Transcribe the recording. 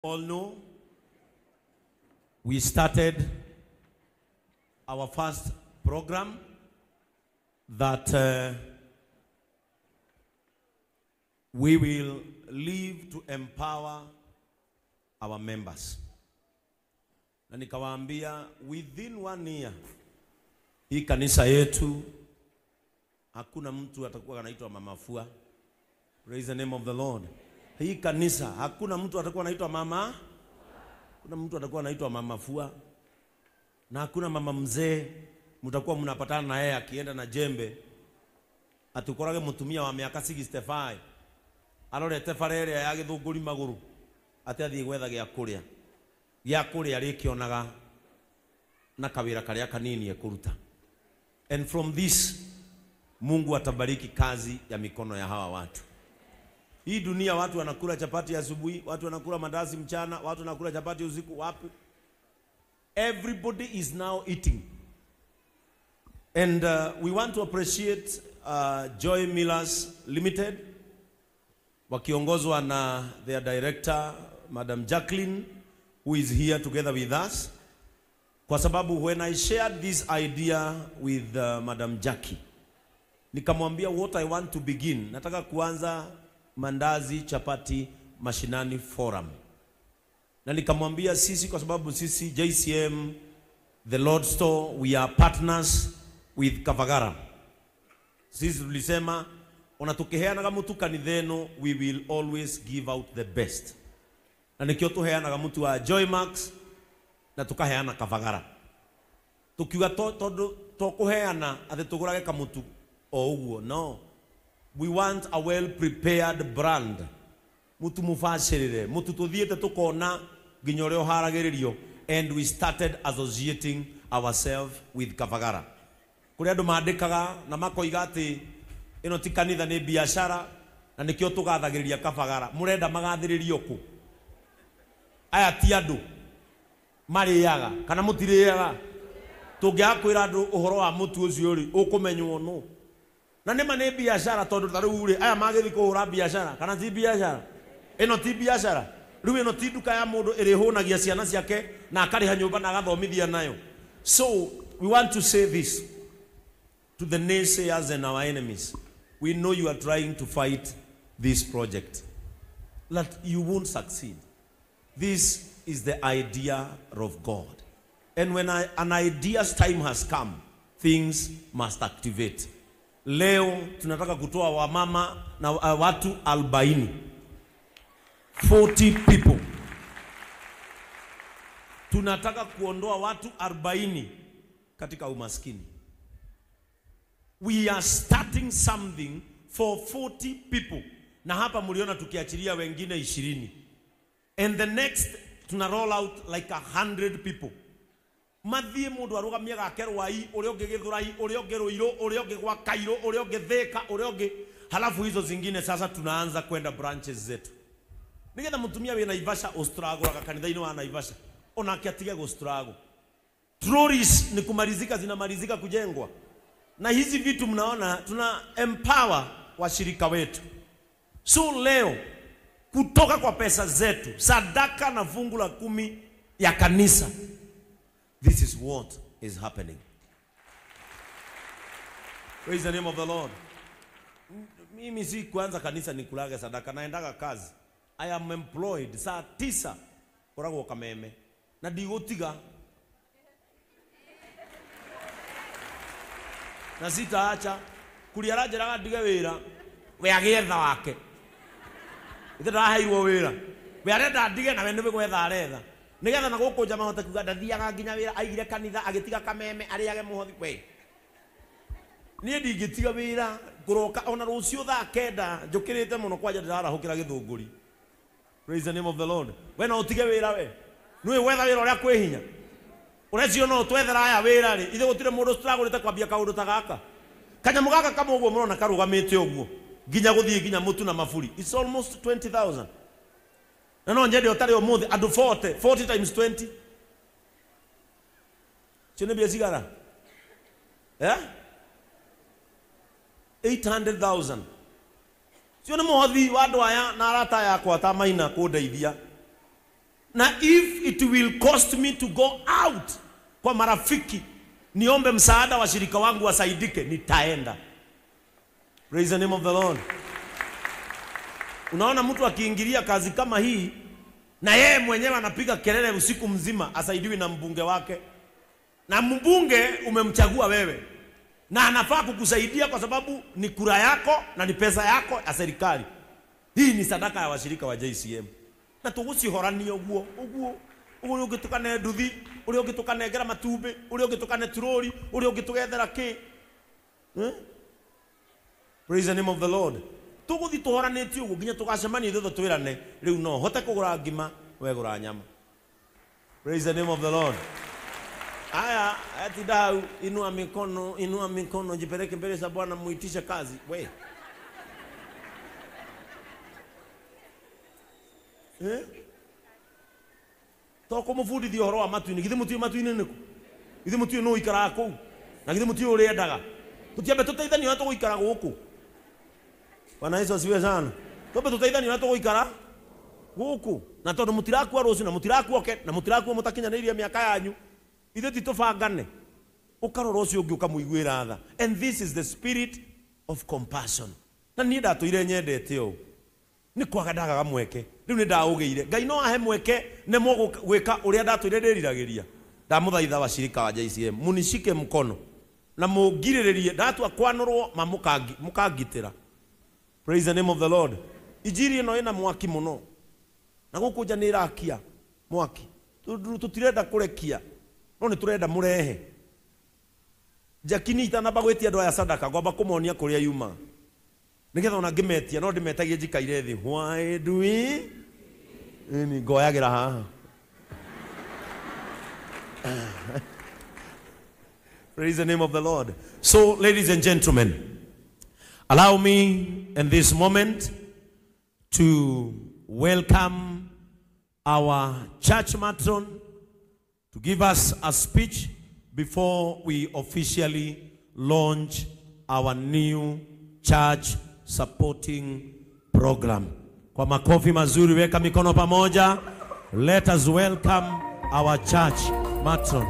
All know, we started our first program that we will live to empower our members. Na nikawaambia within 1 year hii kanisa yetu hakuna mtu atakuwa anaitwa mama fua. Praise the name of the Lord. Hii kanisa hakuna mtu atakuwa anaitwa mama, kuna mtu atakuwa anaitwa mama fua, na hakuna mama mzee mtakuwa mnapatana na yeye akienda na jembe atukorage mutumia wa miaka 65 arorete bara ĩrĩa ya Gĩthũngũri magũrũ ati athiĩ gwetha gĩa kũrĩa gĩa kũrĩa rĩkĩonaga na kawĩra karĩa kanini ekũruta. And from this Mungu atabariki kazi ya mikono ya hawa watu. Hii dunia watu wanakula chapati asubuhi, watu wanakula mandazi mchana, watu wanakula chapati usiku, wapi? Everybody is now eating. And we want to appreciate Joy Millers Limited wakiongozwa na their director Madam Jacqueline, who is here together with us. Kwa sababu when I shared this idea with Madam Jackie, nikamwambia what I want to begin, nataka kuanza Mandazi Chapati Mashinani Forum. Na nikamwambia sisi, kwa sababu sisi JCM, the Lord Store, we are partners with Kavagara. Sisi tulisema onatukiheanaga mutu kanitheno, we will always give out the best. Na nikio tuheanaga mutu wa Joy Max na tukaheana Kavagara. Tukiuga tondu tokuheana ati tugurage kamutu o uguo, no. We want a well prepared brand. Mutu mubacirire, mutu tuthiete tukona nginya uria uharagiririo. And we started associating ourselves with Kavagara. Kuri andu mandikaga na makoiga ati ino ti kanitha ni biashara na nikio tugathagiriria Kavagara. Murenda magathiririo ku? Aya ti andu mariaga kana mutiriaga. Tungiaga kwira andu uhoro wa mutu ucio ri ukumenywo no. Na nĩ ma nĩ biashara tondu ta rĩu rĩ aya magĩthiĩ kũhũra biashara kana ti biashara? Ĩno ti biashara. Rĩu ĩno ti nduka ya mũndũ ĩrĩhũnagia ciana ciake na akarĩha nyũmba na agathomithia nayo. So we want to say this to the naysayers and our enemies. We know you are trying to fight this project, that you won't succeed. This is the idea of God. And when an idea's time has come, things must activate. Leo tunataka kutoa wamama na watu 40. 40 people. Tunataka kuondoa watu 40 katika umaskini. We are starting something for 40 people. Na hapa mliona tukiachilia wengine 20. And the next tuna roll out like 100 people. Mathie mundu arugamie gake Rwai, uria ungi Githurai, uria ungi Ruiru, uria ungi gwa Kairo, uria ungi Thika, uria ungi. Halafu hizo zingine sasa tunaanza kwenda branches zetu. Nigetha mutumia wi Naivasha ustraguraga kanitha-ini wa Naivasha, onake atige gustrago. Trolleys ni kumalizika, zinamalizika kujengwa. Na hizi vitu mnaona tuna empower washirika wetu. So leo kutoka kwa pesa zetu, sadaka na fungu la 10 ya kanisa, this is what is happening. Praise the name of the Lord. Mimi si kuanza kanisa nikulage sadaka, naendaga kazi. I am employed saa 9 koragwo Kameme na ndigutiga na sitaacha kuria aranjĩraga ndige wĩra, we agĩetha wake. Ithe ndaraheirwo wĩra, we arenda ndige na we nĩ gwetha aretha nigetha na gũkũ nja mahote kuga ndathiaga nginya wĩra, aigire kanitha agĩtiga Kameme arĩage mũhothi. We niĩ ndingĩtiga wĩra ngũroka ona rũciũ thaa 9 njũkĩrĩte mũno kwanja ndĩrarahũkĩra Gĩthũngũri. Praise the name of the Lord. We no ũtige wĩra we nĩũĩ gwetha wĩra ũrĩa kwĩ hinya. Ũrecio no twethera aya wĩra rĩ, ithe gũtirĩ mũndũ tũragũrĩte kwambia kaũndũ ta gaka. Kanyamũ gaka kamwe ũguo mũrona karũgamĩte ũguo nginya gũthiĩ nginya mũtu na maburi, it's almost 20,000. Na no nyende ũtarĩ ũmũthĩ andũ 40, 40 times 20 cio nĩ mbia cigana? 800,000. Cio nĩ mũhothi wa andũ aya na arata yakwa ta Maina kũndeithia. Na if it will cost me to go out kwa marafiki niombe msaada wa shirika wangu wasaidike, nitaenda. Praise the name of the Lord. Unaona mtu akiingilia kazi kama hii na yeye mwenyewe anapiga kelele usiku mzima, asaidiwi na mbunge wake. Na mbunge umemchagua wewe, na anafaa kukusaidia kwa sababu ni kura yako na ni pesa yako ya serikali. Hii ni sadaka ya washirika wa JCM. Na tugucihorania uguo uguo uria ungitukane nduthi, uria ungitukane matumbi, uria ungitukane turori, uria ungitugethera ki. Praise the name of the Lord. Tuguthi tuhoranĩtie ũguo nginya tũgacemania ithuothe twĩrane rĩu no hote kũgũra ngima we gũra nyama. Praise the name of the Lord. Aya, ati dau, inua mikono, jipeleke mbele za Bwana muitishe kazi. We. Eh? To kũmũbundithia ũhoro wa matu-inĩ, githĩ mũtiũĩ matu-inĩ nĩkũ? Githĩ mũtiũĩ nũ ũikaraga kũu? Na githĩ mũtiũĩ ũrĩa endaga? Tũtiambe tũteithanie ũrĩa tũgũikara gũkũ. Bwana Yesu asifiwe sana. Twambe tũteithanie ũrĩa tũgũikara gũkũ. Na tondũ mũtirakua rũciũ na mũtirakua oke na mũtirakua mũtakinyanĩirie mĩaka yanyu, ithuĩ ti tũbangane. Ũkarora ũcio ũngĩ ũkamũiguĩra tha. And this is the spirit of compassion. Na niĩ ndatũire nyendete ũũ. Nĩ kwaga ndagaga mweke. Rĩu nĩ ndaũgĩire. Ngai no ahe mweke nemwo gwĩka ũrĩa ndatũire ndĩriragĩria. Ndamũthaitha washirika wa JCM, munishike mkono na mũngirĩrĩrie ndatua kwanũrwo ma mũkangitĩra. Praise the name of the Lord. Injiri ĩno ĩna mwaki mũno. Na gũkũ nja nĩ ĩrakia mwaki. Tũtirenda kũrekia, no nĩ tũrenda mũrehe. Jakini itanamba gwĩtia andũ aya sadaka, ngwamba kũmonia kũrĩa yuma. Nĩgetha ona ngĩmetia no ndĩmetagie njikaire thĩ. Why do we? Ni ngoyagĩra haha. Praise the name of the Lord. So, ladies and gentlemen, allow me in this moment to welcome our church matron to give us a speech before we officially launch our new church supporting program. Kwa makofi mazuri, weka mikono pamoja. Let us welcome our church matron.